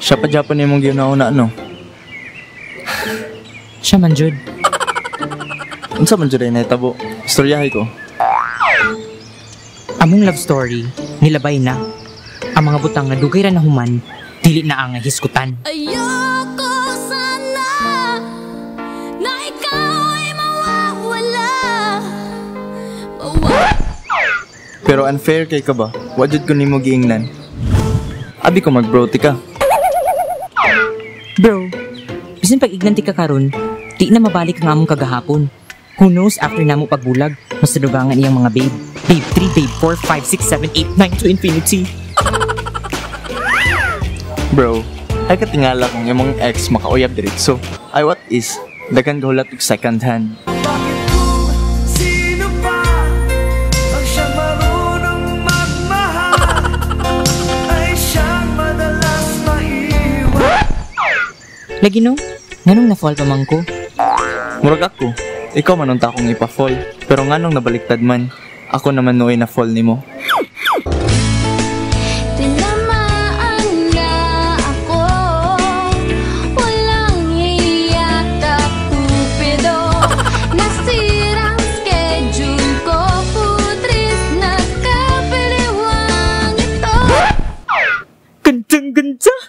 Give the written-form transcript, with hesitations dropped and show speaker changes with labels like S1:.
S1: Siya pa Japan imong giuna-una, no?
S2: Siya man jud.
S1: Unsa man jud ay nahitabo? Istoryahay ko.
S2: Among love story, nilabay na. Ang mga butang nga dugay ra na human, dili na ang hisgutan.
S3: Ayoko sana na ikaw ay mawawala. Mawawala.
S1: Pero unfair kay ka ba? Wa jud ko nimo giingnan. Abi ko mag-bro ka.
S2: Bro, bisan pag ignanti ka karon, di na mabalik ang among kagahapon. Who knows, after namo pagbulag, mas nadugangan iyang mga babe. Babe 3, babe 4, 5, 6, 7, 8, 9 to infinity.
S1: Bro, ay katingala kung imong ex makauyab diretso. Ay, what is? Daghan gahulat og second hand.
S4: Bakit kung sino pa ang siyang marunong magmahal ay siyang madalas maiwan?
S2: Lagi no, nganong na-fall pa man ko?
S1: Murag ako, ikaw man unta akong ipa-fall. Pero nganong nabaliktad man, ako naman nooy na-fall nimo.
S3: Tinamaan na ako. Walang hiya ka, Kupido. Nasirang schedule ko. Putris na kapiliwang ito.
S2: Gandang ganda!